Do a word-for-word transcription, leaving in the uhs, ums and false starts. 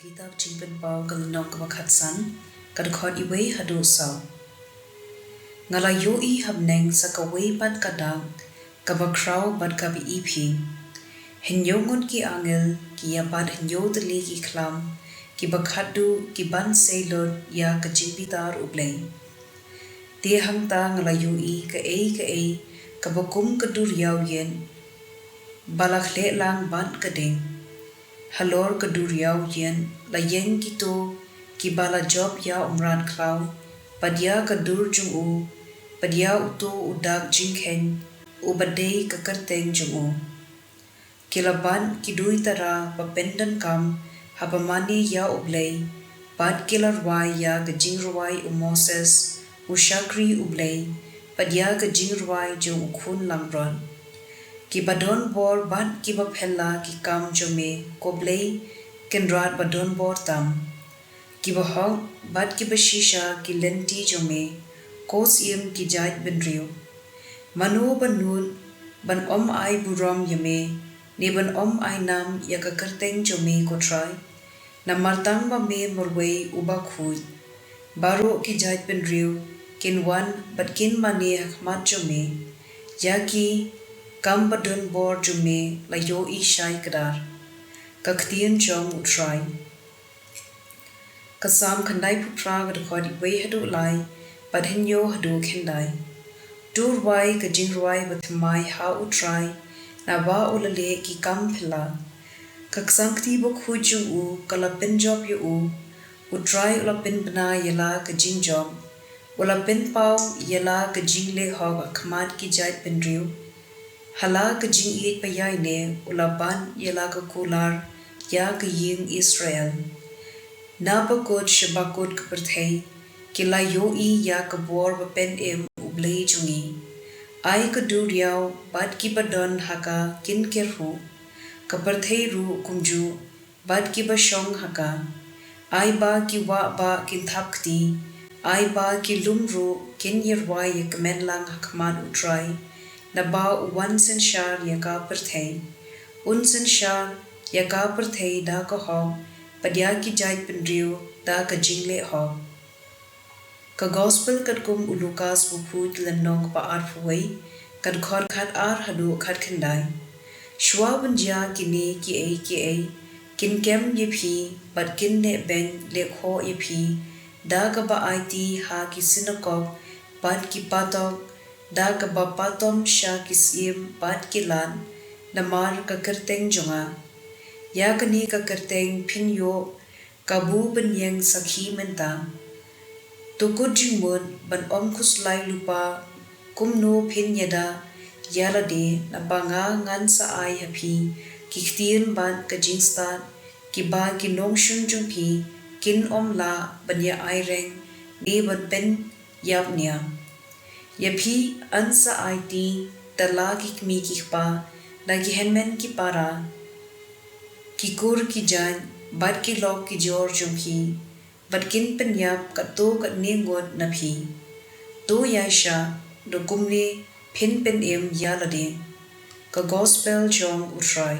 Kitab Jingpynpaw ka lynnong kaba khatsan, ka dkhot iwei haduh saw. Nga la ïohi ha bneng sa kawei pat ka dak, kaba khraw bad kaba iphi. Hynñiew ngut ki angel, ki ïa bat hynñiew tylli ki khlam, kiba khatduh, ki ban sei lut ïa ka jingbitar U Blei. Te hangta nga la ïohi kaei kaei kaba kum ka dur ïaw ïit, ba la khleh lang bad ka ding. Halor ka dur ïaw ïit la ïeng kito kiba la jop ïa u mrad khlaw, bad ïa ka dur jong u, bad ïa uto u dak jingkheiñ, uba dei ka kyrteng jong u. Ki la bat ki dui tara ba pyndonkam haba mane ïa U Blei, bad ki la rwai ïa ka jingrwai u Moses, u shakri U Blei, bad ïa ka jingrwai jong u khun langbrot. Kiba don bor bad kiba phylla ki kam jong me, ko Blei, Kynrad ba don bor tam. Kiba hok bad kiba shisha ki lynti jong me, ko Syiem ki jaid bynriew. Mano ba nud ban ym ai burom ïa me, ne ban ym ai nam ïa ka kyrteng jong me, ko Trai? Namar tang ba me marwei uba khuid. Baroh ki jaid bynriew kin wan bad kin mane ha khmat jong me. Ïa ki kam ba don bor jong me la ïohi shai kdar. Ka ktien jong U Trai. Ka Salm khyndaiphew phra, ka dkhot iwei haduh lai, bad hynñiew haduh khyndai. To rwai ka jingrwai bathymmai ha U Trai, naba u la leh ki kam phylla. Ka ksangkti bakhuid jong u ka la pynjop ïa u. U Trai u la pynbna ïa la ka jingjop. U la pynpaw ïa la ka jingleh hok ha khmat ki jaid bynriew. Ha la ka jingïeit ba ïaineh u la ban ïa la ka kular ïa ka ïing Israel. Na bakut sha bakut ka pyrthei ki la ïohi ïa ka bor ba pynim U Blei jong ngi. Ai ka dur ïaw bad kiba don ha ka kin kyrhuh. Ka pyrthei ruh kumjuh, bad kiba shong ha ka. Ai ba ki wah bah kin thap kti, ai ba ki lum ruh kin ïarwai ïa kmen lang ha khmat U Trai, naba u wan synshar ïa ka pyrthei. Un synshar ïa ka pyrthei da ka hok, bad ïa ki jaid bynriew da ka jingleh hok. Ka Gospel katkum u Lukas bakhuid, lynnong ba arphew wei, ka dkhot khatar haduh khatkhyndai. Shuwa ban jia kine kiei kiei, kin kem ïa phi, bad kin neh beiñ leh khoh ïa phi, da kaba aiti ha ki synagog bad ki patok, da kaba patom sha ki syiem bad ki lad, namar ka kyrteng jong nga. Ïa kane ka kyrteng phin ïoh kabu ban ïeng sakhi mynta. To kut jingmut ban ym khuslai lypa kumno phin ïada ïa lade, naba nga ngan sa ai ha phi ki ktien bad ka jingstad, kiba ki nongshun jong phi kin ym lah ban ïa aireng ne ban pynïap nia. Ïa phi yn sa aiti da la ki kmie ki kpa, da ki hynmen ki para, ki kur ki jait, bad ki lok ki jor jong phi, bad kin pynïap katto katne ngut na phi. To ïaishah, da kumne phin pynim ïa lade. Ka Gospel jong U Trai.